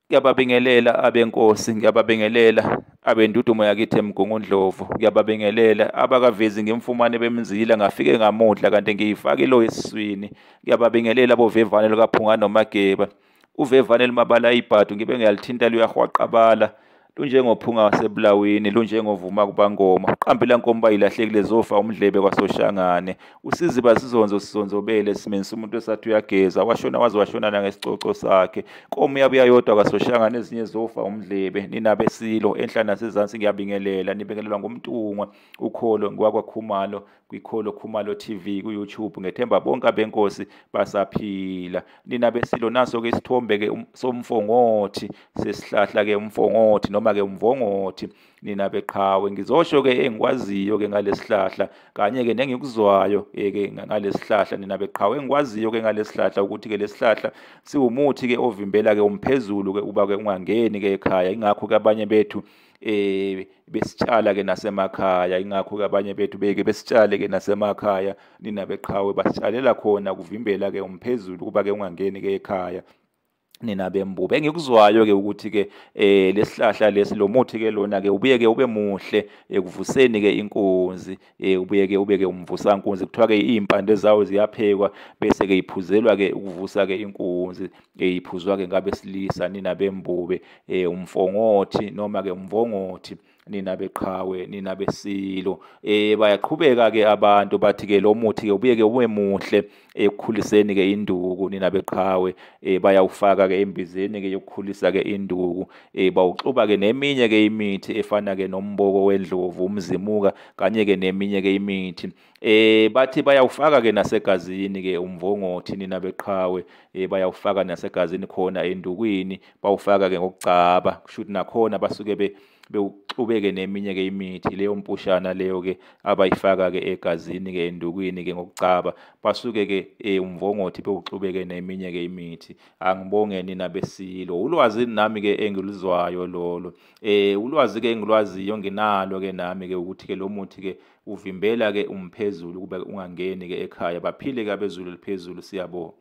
Ngiyababingelela abenkosi, ngiyababingelela abendudumo yakithi eMgungundlovu, ngiyababingelela abakavezi ngimfumane bemzila ngafike ngamudla kanti ngiyifake lo esiswini. Ngiyababingelela abovevane lukaPhunga noMageba. Uvevane lumabala ibhadu ngibe ngiyalithinta luyahwaqabala. Lunjengophunga wasebulawini, lunjengovuma kubangoma. Uqambela nkomo bayilahlekile zofa umdlebe kwaSoshangane. Usiziba sizonzo sizonzobele esimeni somuntu esathi uyageza, washona waze washona nangesicoco sakhe. Nkomo yabuya yodwa kwaSoshangane ezinye zofa umdlebe. Nina besilo enhla nasezansi ngiyabingelela, nibingelelwa nguMntungwa ukholo ngwakwaKhumalo kwiKholo Khumalo TV ku-YouTube. Ngethemba bonke abenkosi basaphila. Nina besilo naso-ke isithombe-ke somfongothi sesihlahla-ke umfongothi noma-ke umvongothi nina beqhawe. Ngizosho-ke engikwaziyo-ke ngalesihlahla kanye-ke nengikuzwayo-ke ngalesihlahla nina beqhawe. Engikwaziyo-ke ngalesihlahla ukuthi-ke lesihlahla siwumuthi-ke ovimbela-ke umphezulu-ke uba-ke ungangeni-ke ekhaya. Ingakho-ke abanye bethu besitshala-ke nasemakhaya, ingakho-ke abanye bethu beke besitshale-ke nasemakhaya nina beqhawe, basitshalela khona kuvimbela-ke umphezulu ukuba-ke ungangeni-ke ekhaya nina bembube. Engikuzwayo-ke ukuthi-ke lesihlahla lesi lo muthi-ke lona-ke ubuye-ke ube muhle ekuvuseni-ke inkunzi, ubuye-ke ube-ke umvusankunzi. Kuthiwa-ke iy'mpande zawo ziyaphekwa bese-ke iphuzelwa-ke ukuvusa-ke inkunzi, iphuzwa-ke ngabesilisa nina bembube, umfongothi noma-ke umvongothi nina beqhawe nina besilo. Bayaqhubeka-ke abantu bathi-ke lo muthi-ke ubuye-ke ube muhle ekukhuliseni-ke induku nina beqhawe. Bayawufaka-ke embizeni-ke yokukhulisa-ke induku, bawuxuba-ke neminye-ke imithi efana-ke nomboko wendlovu, umzimuka kanye-ke neminye-ke imithi. Bathi bayawufaka-ke nasegazini-ke umvongothi nina beqhawe, bayawufaka nasegazini khona endukwini, bawufaka-ke ngokugcaba, kusho ukuthi nakhona basuke bewuxubeke neminye-ke imithi leyo mpushana leyo-ke abayifaka-ke egazini-ke endukwini-ke ngokugcaba, basuke-ke umvongothi bewuxubeke neminye-ke imithi. Angibonge nina besilo, ulwazi nami-ke engiluzwayo lolo. Ulwazi-ke engilwaziyo nginalo-ke nami-ke ukuthi-ke lo muthi-ke uvimbela-ke umphezulu ukuba ungangeni-ke ekhaya. Baphile-ke abezulu eliphezulu, siyabonga.